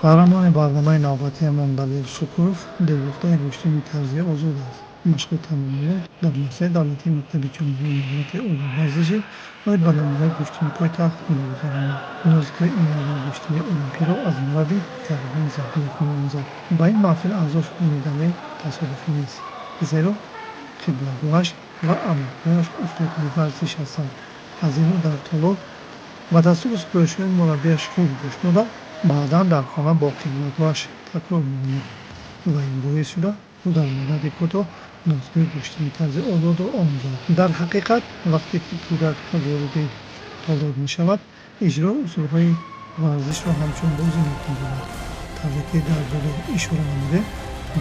Қаҳрамони барномаи навбатиамон Далер Шукуров дилбохтаи гӯштини тарзи озод аст. Машқу тамринҳоро дар муассисаи давлатии мактаби ҷумҳурии маҳорати олии варзишӣ оид ба намунаи гӯштини пойтахт мегузаронад. Нозукиҳои ин навъи гӯштини олимпиро аз мураббӣ Фаридун Забиев меомӯзад. Ба ин маҳфил аъзо шудани Далер тасодуфӣ нест, зеро қиблагоҳаш ва амакҳояш устодҳои варзиш ҳастанд. Аз ин рӯ дар толор ба дастуру супоришҳои мураббиаш хуб гӯш дода, баъдан дар хона бо қиблагоҳаш такрор менамуд ва ин боис шуда, ӯ дар муддати кӯтоҳ нозукиҳои гӯштини тарзи озодро омӯзад. Дар ҳақиқат, вақте ки кӯдак вориди толор мешавад, иҷрои усулҳои варзишро ҳамчун бозӣ мепиндорад. Тавре ки дар боло ишора намудем,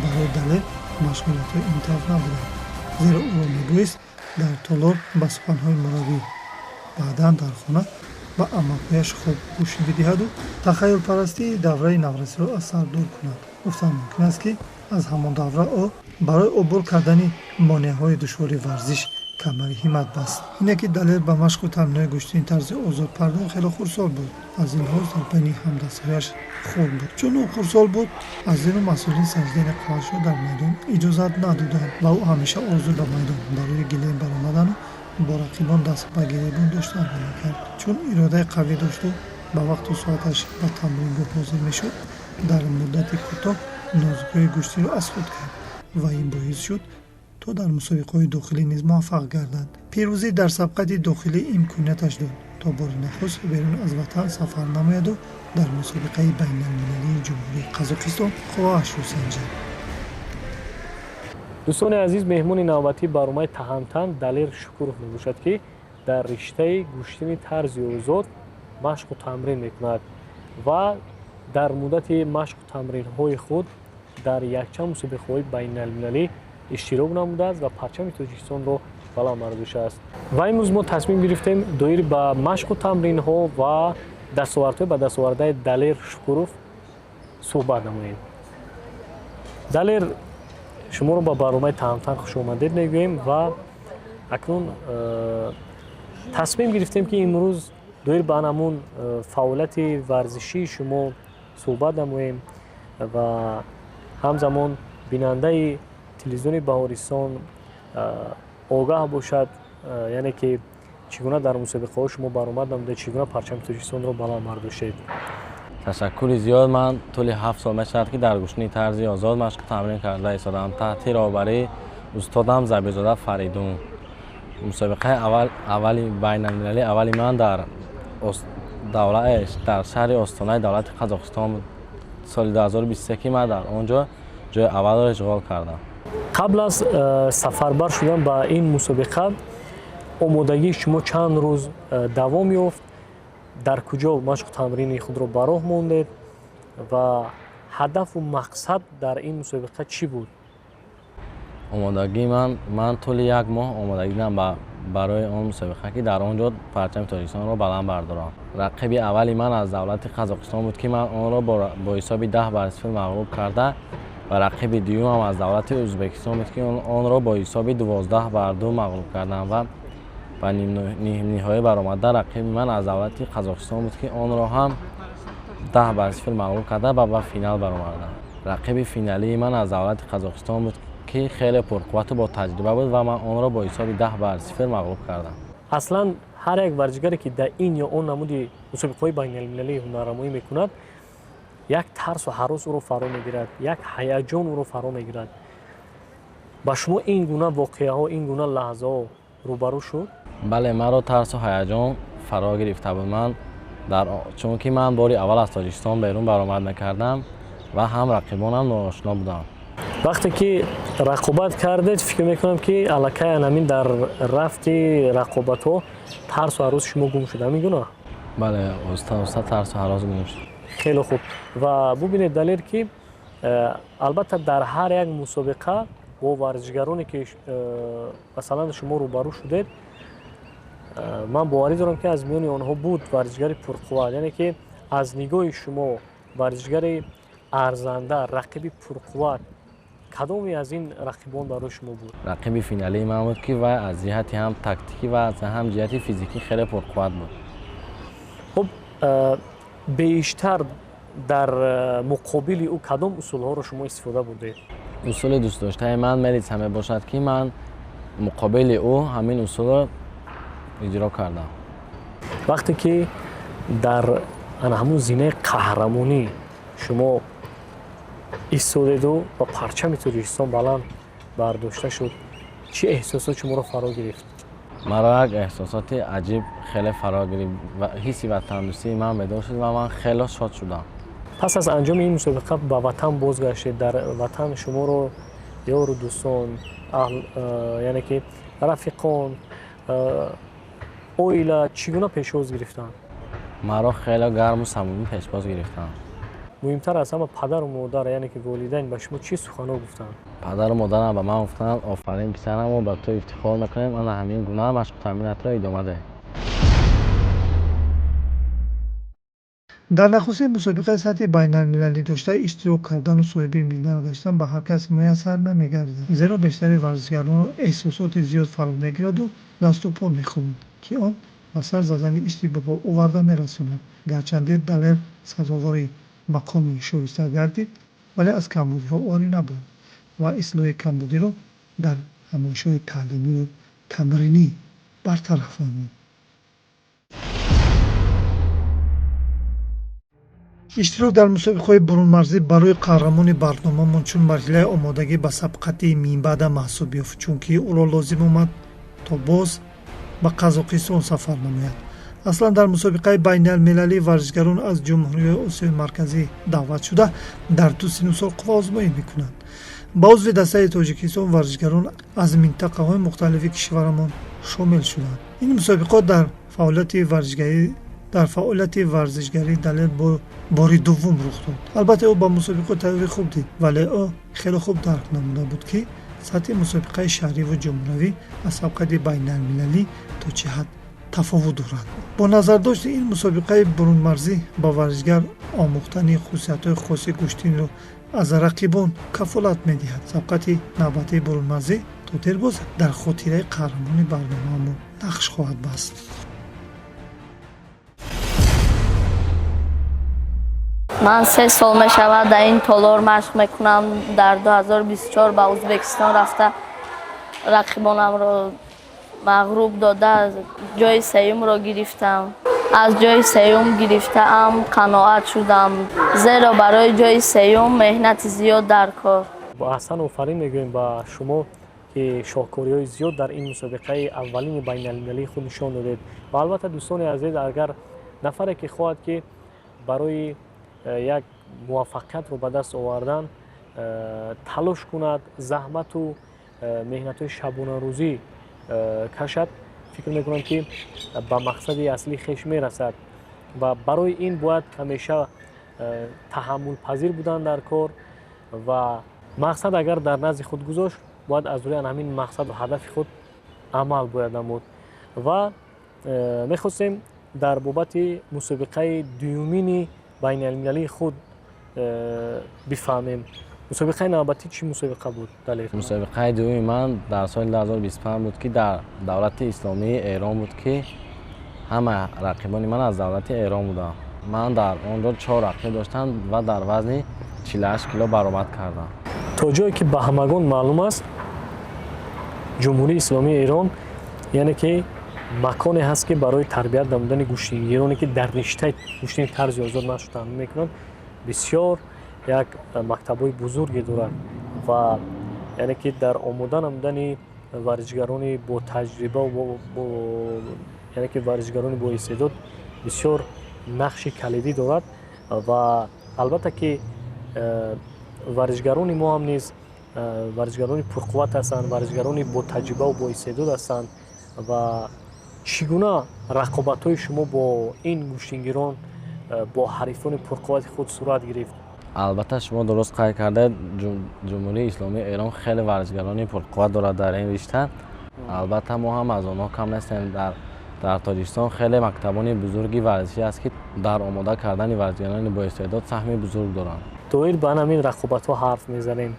барои Далер машғулиятҳо ин тавр набуданд, зеро ӯро мебоист дар толор ба суханҳои мураббӣ, баъдан дар хона ба амакҳояш хуб гӯш бидиҳаду тахайюлпарастии давраи наврасиро аз сар дур кунад. Гуфтан мумкин аст, ки аз ҳамон давра ӯ барои убур кардани монеаҳои душвори варзиш камари ҳиммат баст. Ине ки Далер ба машқу тамринҳои гӯштини тарзи озод пардохт, хеле хурдсол буд. Аз ин лиҳоз дар байни ҳамдастҳояш хурд буд. Чун ӯ хурдсол буд, аз ин рӯ масъулин санҷидани қувватшро дар майдон иҷозат надоданд ва ӯ ҳамеша орзу ба майдон барои гилем баромадану бо рақибон даст ба гиребон доштанро мекард. Чун иродаи қавӣ дошту ба вақту соаташ ба тамрингоҳ ҳозир мешуд, дар муддати кӯтоҳ нозукиҳои гӯштиро аз худ кард ва ин боис шуд, то дар мусобиқаҳои дохилӣ низ муваффақ гардад. Пирӯзӣ дар сабқати дохилӣ имконияташ дод, то бори нахуст берун аз ватан сафар намояду дар мусобиқаи байналмилалии Ҷумҳурии Қазоқистон қувваашро санҷад. Дӯстони азиз, меҳмони навбатии барномаи «Таҳамтан» Далер Шукуров мебошад, ки дар риштаи гӯштини тарзи озод машқу тамрин мекунад ва дар муддати машқу тамринҳои худ дар якчанд мусобиқаҳои байналмилалӣ иштирок намудааст ва парчами Тоҷикистонро баланд бардоштааст. Ва имрӯз мо тасмим гирифтем доир ба машқу тамринҳо ва дастовардҳои ба дастовардаи Далер Шукуров суҳбат намоем. Далер, шуморо ба барномаи «Таҳамтан» хушомадед мегӯем ва акнун тасмим гирифтем, ки имрӯз доир ба ҳамун фаъолияти варзишии шумо суҳбат намоем ва ҳамзамон бинандаи телевизиони Баҳористон огаҳ бошад, яъне ки чӣ гуна дар мусобиқаҳо шумо баромад намудед, чӣ гуна парчами Тоҷикистонро баланд бардоштед. Ташаккури зиёд. Ман тӯли 7 сол мешавад, ки дар гӯштини тарзи озод машқу тамрин карда истодам таҳти роҳбарии устодам Забирзода Фаридун. Мусобиқаи аввали байналмилалии аввали ман дар шаҳри Остонаи давлати Қазоқистон буд, соли 2023, ки ман дар он ҷо ҷои аввалро ишғол кардам. Қабл аз сафарбар шудан ба ин мусобиқа омодагии шумо чанд рӯз давом ёфт? Дар куҷо машқу тамрини худро ба роҳ мондед ва ҳадафу мақсад дар ин мусобиқа чӣ буд? Омодагии ман тӯли як моҳ омодагӣ дидам барои он мусобиқа, ки дар он ҷо парчами Тоҷикистонро баланд бардорам. Рақиби аввали ман аз давлати Қазоқистон буд, ки ман онро бо ҳисоби 10 бар 0 мағлуб карда, ва рақиби дуюмам аз давлати Ӯзбекистон буд, ки онро бо ҳисоби 12 бар 2 мағлуб кардам, ва ба нимниҳоӣ баромада, рақиби ман аз давлати Қазоқистон буд, ки онро ҳам 10 бар 0 мағлуб карда ва ба финал баромадам. Рақиби финалии ман аз давлати Қазоқистон буд, ки хеле пурқуввату бо таҷриба буд, ва ман онро бо ҳисоби 10 бар 0 мағлуб кардам. Аслан ҳар як варзишгаре, ки дар ин ё он намуди мусобиқаҳои байналмилалӣ ҳунарнамоӣ мекунад, як тарсу ҳарос ӯро фаро мегирад, як ҳаяҷон ӯро фаро мегирад. Ба шумо ин гуна воқеаҳо, ин гуна лаҳзаҳо рӯбарӯ шуд? Бале, маро тарсу ҳаяҷон фаро гирифта буд. Ман чунки ман бори аввал аз Тоҷикистон берун баромад мекардам ва ҳам рақибонам ноошно буданд. Вақте ки рақобат кардед, фикр мекунам, ки аллакай анамин дар рафти рақобатҳо тарсу ҳароси шумо гум шуд, ҳамин гуна? Бале, оҳиста оҳиста тарсу ҳарос гум шуд. Хеле хуб. Ва бубинед, Далер, ки албатта дар ҳар як мусобиқа бо варзишгароне, ки масалан шумо рӯбарӯ шудед, ман боварӣ дорам, ки аз миёни онҳо буд варзишгари пурқувват. Яъне ки аз нигоҳи шумо варзишгари арзанда, рақиби пурқувват кадоме аз ин рақибон барои шумо буд? Рақиби финалии ман буд, ки вай аз ҷиҳати ҳам тактикӣ ва аз ҳам ҷиҳати физикӣ хеле пурқувват буд. Хуб, бештар Дар муқобили ӯ кадом усулҳоро шумо истифода бурдед? Усули дӯстдоштаи ман мелиса мебошад, ки ман муқобили ӯ ҳамин усулро иҷро кардам. Вақте ки дар ана ҳамун зинаи қаҳрамонӣ шумо истодеду ва парчами Тоҷикистон баланд бардошта шуд, чӣ эҳсосот шуморо фаро гирифт? Маро як эҳсосоти аҷиб хеле фаро гирифт ва ҳисси ватандӯстии ман бедор шуд ва ман хело шод шудам. Пас аз анҷоми ин мусобиқа ба ватан бозгаштед. Дар ватан шуморо ёру дӯстон, яъне ки рафиқон, оила чӣ гуна пешвоз гирифтанд? Маро хеле гарму самимӣ пешвоз гирифтанд. Муҳимтар аз ҳама, падару модар, яъне ки волидайн ба шумо чӣ суханҳо гуфтанд? Падару модарам ба ман гуфтанд: офарин писарам, мо ба ту ифтихор мекунем, ана ҳамин гуна машқу тамринатро идома деҳ. Дар нахустин мусобиқаи сатҳи байналмилалӣ дошта иштирок кардану соҳиби медал гаштан ба ҳар кас муяссар намегардад, зеро бештари варзишгаронро эҳсосоти зиёд фаро мегираду дасту по мехӯбанд, ки он ба сар задани иштибоҳҳо оварда мерасонад. Гарчанде Далер сазовори мақоми шоиста гардид, вале аз камбудиҳо орӣ набуд ва ислоҳи камбудиро дар ҳамоишҳои таълимию тамринӣ бартараф намуд. Иштирок дар мусобиқаҳои бурунмарзӣ барои қаҳрамони барномаамон чун марҳилаи омодагӣ ба сабқати минбаъда маҳсуб ёфт, чунки ӯро лозим омад то боз ба Қазоқистон сафар намояд. Аслан дар мусобиқаи байналмилалӣ варзишгарон аз ҷумҳуриҳои Осиёи Марказӣ даъват шуда дар ду синну сол қувваозмоӣ мекунанд. Ба узви дастаи Тоҷикистон варзишгарон аз минтақаҳои мухталифи кишварамон шомил шуданд. Ин мусобиқот дар фаъолияти варзишгарии Далер бори дуввум рух дод. Албатта, ӯ ба мусобиқот тайёрии хуб дид, вале ӯ хеле хуб дарк намуда буд, ки сатҳи мусобиқаи шаҳриву ҷумҳуравӣ аз сабқати байналмилалӣ то чӣ ҳад тафовут дорад. Бо назардошти ин мусобиқаи бурунмарзӣ ба варзишгар омӯхтани хусусиятҳои хоси гӯштинро аз рақибон кафолат медиҳад. Сабқати навбатии бурунмарзӣ то дербоз дар хотираи қаҳрамони барномаамон нақш хоҳад баст. Ман 3 сол мешавад дар ин толор машқ мекунам. Дар 2024 ба Ӯзбекистон рафта рақибонамро мағруб дода ҷои сеюмро гирифтам. Аз ҷои сеюм гирифтаам қаноат шудам, зеро барои ҷои сеюм меҳнати зиёд дар кор. Аҳсан, офарин мегӯем ба шумо, ки шоҳкориҳои зиёд дар ин мусобиқаи аввалини байналмилалии худ нишон додед. Ва албатта, дӯстони азиз, агар нафаре ки хоҳад ки барои як муваффақиятро ба даст овардан талош кунад, заҳмату меҳнатҳои шабонарӯзӣ кашад, фикр мекунам ки ба мақсади аслии хеш мерасад ва барои ин бояд ҳамеша таҳаммулпазир будан дар кор ва мақсад агар дар назди худ гузошт, бояд аз рӯи ҳамин мақсад ва ҳадафи худ амал бояд намуд. Ва мехостем дар бобати мусобиқаи дуюмини байналмилалии худ бифаҳмем. Мусобиқаи навбатӣ чӣ мусобиқа буд, Далер? Мусобиқаи дуюми ман дар соли 2025 буд, ки дар давлати исломии Эрон буд, ки ҳама рақибони ман аз давлати Эрон буданд. Ман дар он ҷо 4 рақиб доштам ва дар вазни 48 кило баромад кардам. То ҷое ки ба ҳамагон маълум аст, Ҷумҳурии Исломии Эрон яъне ки маконе ҳаст, ки барои тарбият намудани гӯштингироне, ки дар риштаи гӯштини тарзи озод машқ таъмин мекунанд, бисёр як мактабҳои бузурге дорад ва яъне ки дар омода намудани варзишгарони бо таҷриба, яъне ки варзишгарони бо истеъдод бисёр нақши калидӣ дорад. Ва албатта ки варзишгарони мо ҳам низ варзишгарони пурқувват ҳастанд, варзишгарони бо таҷрибаву бо истеъдод ҳастанд. Ва чӣ гуна рақобатҳои шумо бо ин гӯштингирон, бо ҳарифони пурқуввати худ сурат гирифт? Албатта, шумо дуруст қайд кардед, Ҷумҳурии Исломии Эрон хеле варзишгарони пурқувват дорад дар ин ришта. Албатта, мо ҳам аз онҳо кам нестем. Дар Тоҷикистон хеле мактабони бузурги варзишӣ аст, ки дар омода кардани варзишгарони боистеъдод саҳми бузург доранд. Доир ба ҳамин рақобатҳо ҳарф мезанем.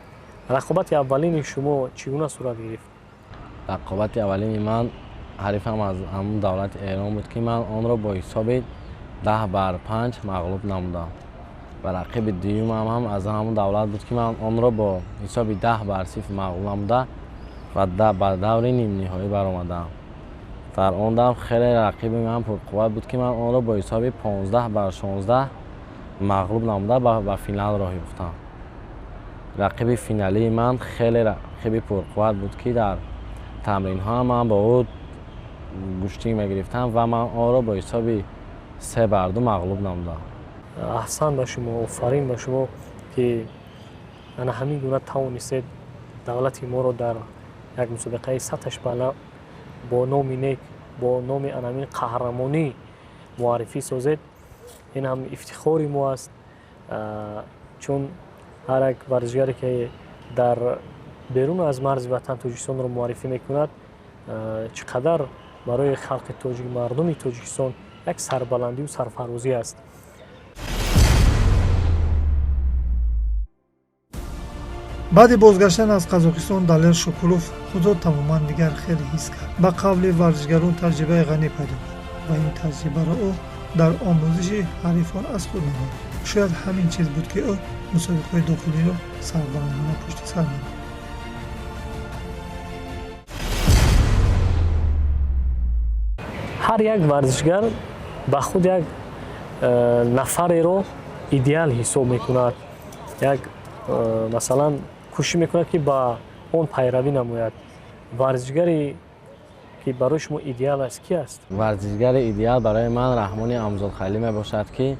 Рақобати аввалини шумо чӣ гуна сурат гирифт? Рақобати аввалини ман ҳарифам аз ҳамун давлати Эрон буд, ки ман онро бо ҳисоби 10-5 мағлуб намудам. Ва рақиби дуюмам ҳам аз ҳамон давлат буд, ки ман онро бо ҳисоби 10-0 мағлуб намуда ва ба даври нимниҳоӣ баромадам. Дар он дам хеле рақиби ман пурқувват буд, ки ман онро бо ҳисоби 15-16 мағлуб намуда ба финал роҳ ёфтам. Рақиби финалии ман хеле рақиби пурқувват буд, ки дар тамринҳо ман бо ӯ гӯштӣ мегирифтам ва ман онро бо ҳисоби 3-2 мағлуб намудам. Аҳсан ба шумо, офарин ба шумо, ки ана ҳамин гуна тавонистед давлати моро дар як мусобиқаи сатҳаш баланд бо номи нек, бо номи анамин қаҳрамонӣ муаррифӣ созед. Ин ҳам ифтихори мо аст, чун ҳар як варзишгаре, ки дар берун аз марзи ватан Тоҷикистонро муаррифӣ мекунад, чӣ қадар барои халқи тоҷик, мардуми Тоҷикистон як сарбаландию сарфарозӣ аст. Баъди бозгаштан аз Қазоқистон Далер Шукуров худро тамоман дигар хеле ҳис кард. Ба қавли варзишгарон таҷрибаи ғанӣ пайдо кард ва ин таҷрибаро ӯ дар омӯзиши ҳарифон аз худ намуд. Шояд ҳамин чиз буд, ки ӯ мусобиқаҳои дохилиро сарбаландона пушти сар намуд. Ҳар як варзишгар ба худ як нафареро идеал ҳисоб мекунад, як масалан кӯшиш мекунад, ки ба он пайравӣ намояд. Варзишгаре, ки барои шумо идеал аст, ки аст? Варзишгари идеал барои ман Раҳмони Амзодхалӣ мебошад, ки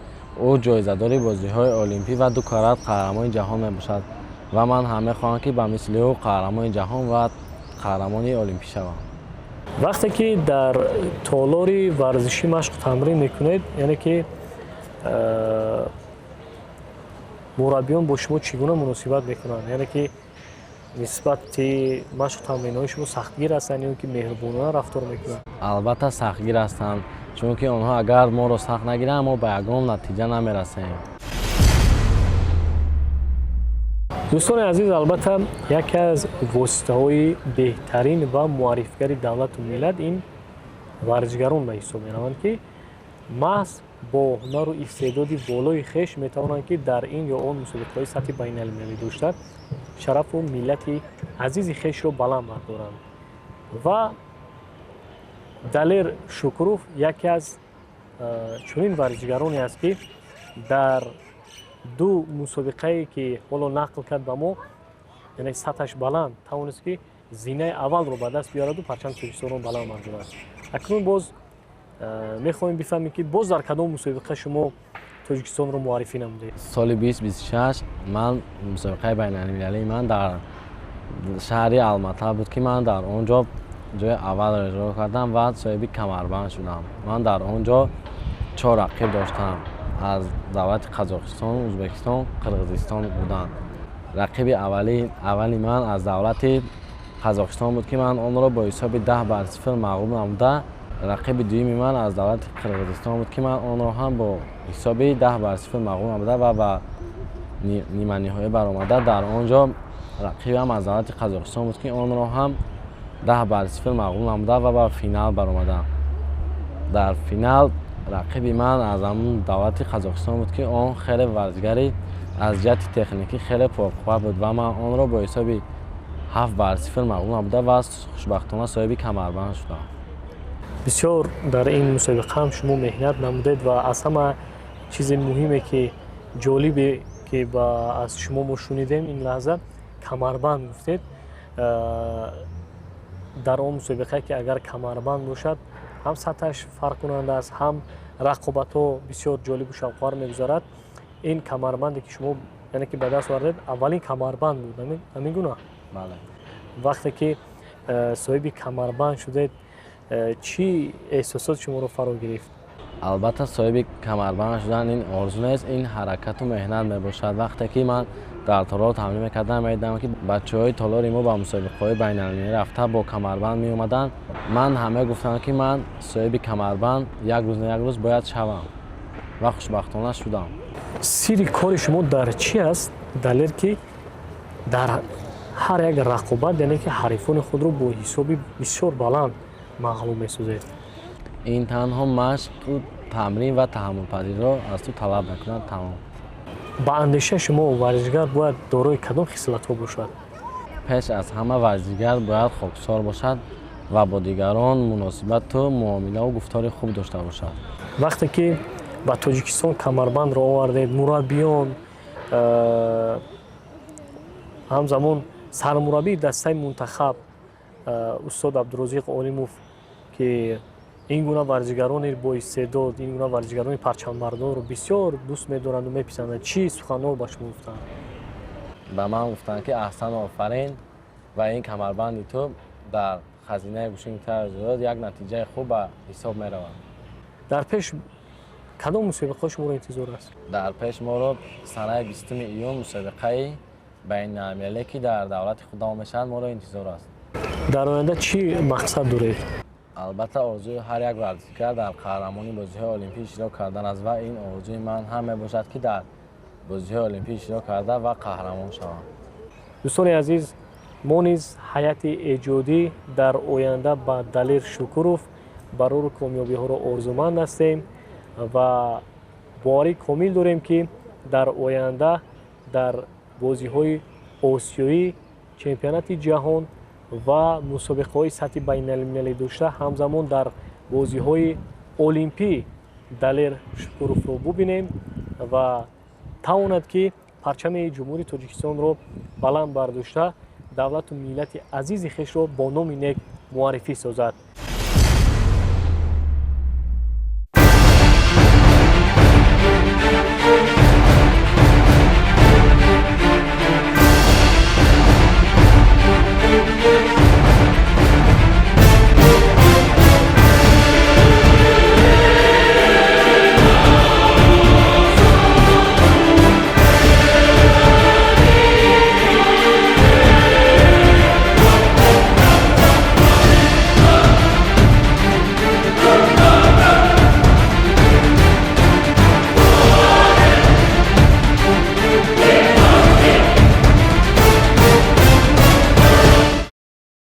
ӯ ҷоизадори бозиҳои олимпӣ ва 2 карат қаҳрамони ҷаҳон мебошад ва ман ҳам мехоҳам, ки ба мисли ӯ қаҳрамони ҷаҳон ва қаҳрамони олимпӣ шавам. Вақте ки дар толори варзишӣ машқу тамрин мекунед, яъне ки мураббиён бо шумо чӣ гуна муносибат мекунанд? Яъне ки нисбати машқу тамринҳои шумо сахтгир ҳастанд ё ки меҳрубонона рафтор мекунанд? Албатта сахтгир ҳастанд, чунки онҳо агар моро сахт нагиранд, мо ба ягон натиҷа намерасем. Дӯстони азиз, албатта яке аз воситаҳои беҳтарин ва муаррифгари давлату миллат ин варзишгарон ба ҳисоб мераванд, ки маҳз бо ҳунару истеъдоди болои хеш метавонанд, ки дар ин ё он мусобиқаҳои сатҳи байналмилалӣ дошта шарафу миллати азизи хешро баланд бардоранд. Ва Далер Шукуров яке аз чунин варзишгароне аст, ки дар 2 мусобиқае, ки ҳоло нақл кард ба мо, яъне сатҳаш баланд, тавонист, ки зинаи аввалро ба даст биёраду парчами Тоҷикистонро баланд бардорад. Акнун боз мехоҳем бифаҳмем, ки боз дар кадом мусобиқа шумо Тоҷикистонро муаррифӣ намудед? Соли 2026 ман мусобиқаи байналмилалии ман дар шаҳри Алмата буд, ки ман дар он ҷо ҷои аввалро иҷро кардам ва соҳиби камарбанд шудам. Ман дар он ҷо 4 рақиб доштам, аз давлати Қазоқистон, Ӯзбекистон, Қирғизистон буданд. Рақиби аввали ман аз давлати Қазоқистон буд, ки ман онро бо ҳисоби 10-0 мағлуб намуда. Рақиби дуюми ман аз давлати Қирғизистон буд, ки ман онро ҳам бо ҳисоби 10-0 мағлуб намуда ва ба ниманиҳоӣ баромада. Дар он ҷо рақибам аз давлати Қазоқистон буд, ки онро ҳам 10-0 мағлуб намуда ва ба финал баромадам. Дар финал рақиби ман аз ҳамон давлати Қазоқистон буд, ки он хеле варзишгари аз ҷиҳати техникӣ хеле пурқувват буд ва ман онро бо ҳисоби 7-0 мағлуб намуда ва хушбахтона соҳиби камарбанд шудам. Бисёр дар ин мусобиқа ҳам шумо меҳнат намудед ва аз ҳама чизи муҳиме, ки ҷолибе, ки аз шумо мо шунидем ин лаҳза, камарбанд гуфтед. Дар он мусобиқае, ки агар камарбанд бошад, ҳам сатҳаш фарқкунанда аст, ҳам рақобатҳо бисёр ҷолибу шавқовар мегузарад. Ин камарбанде, ки шумо яъне ки ба даст овардед, аввалин камарбанд буд, ҳамин гуна? Бале. Вақте ки соҳиби камарбанд шудед, чӣ эҳсосот шуморо фаро гирифт? Албатта соҳиби камарбанд шудан ин орзу нест, ин ҳаракату меҳнат мебошад. Вақте ки ман дар толор тамрин мекардам, медидам, ки бачаҳои толори мо ба мусобиқаҳои байналмилалӣ рафта бо камарбанд меомаданд. Ман ҳама гуфтам, ки ман соҳиби камарбанд як рӯз на як рӯз бояд шавам ва хушбахтона шудам. Сирри кори шумо дар чӣ аст, Далер, ки дар ҳар як рақобат, яъне ки ҳарифони худро бо ҳисоби бисёр баланд мағлуб месозед? Ин танҳо машқу тамрин ва таҳаммулпазириро аз ту талаб мекунад, тамом. Ба андешаи шумо, варзишгар бояд дорои кадом хислатҳо бошад? Пеш аз ҳама варзишгар бояд хоксор бошад ва бо дигарон муносибату муомилаву гуфтори хуб дошта бошад. Вақте ки ба Тоҷикистон камарбандро овардед, мураббиён, ҳамзамон сармураббии дастаи мунтахаб устод Абдурозиқ Олимов, ки ин гуна варзишгарони боистеъдод, ин гуна варзишгарони парчамбардорро бисёр дӯст медоранду меписанданд, чӣ суханҳоро ба шумо гуфтанд? Ба ман гуфтанд, ки аҳсан, офарин, ва ин камарбанди ту дар хазинаи гӯштини тарзи озод як натиҷаи хуб ба ҳисоб меравад. Дар пеш кадом мусобиқаҳо шуморо интизор аст? Дар пеш моро санаи 20 июн мусобиқаи байналмилале, ки дар давлати худамон мешавад, моро интизор аст. Дар оянда чӣ мақсад доред? Албатта, орзуи ҳар як варзишгар дар қаҳрамонии бозиҳои олимпӣ иштирок кардан аст ва ин орзуи ман ҳам мебошад, ки дар бозиҳои олимпӣ иштирок карда ва қаҳрамон шавам. Дӯстони азиз, мо низ, ҳайати эҷодӣ, дар оянда ба Далер Шукуров барору комёбиҳоро орзуманд ҳастем ва боварӣ комил дорем, ки дар оянда дар бозиҳои осиёӣ, чемпионати ҷаҳон ва мусобиқаҳои сатҳи байналмилалӣ дошта, ҳамзамон дар бозиҳои олимпӣ Далер Шукуровро бубинем ва тавонад, ки парчами Ҷумҳурии Тоҷикистонро баланд бардошта, давлату миллати азизи хешро бо номи нек муаррифӣ созад.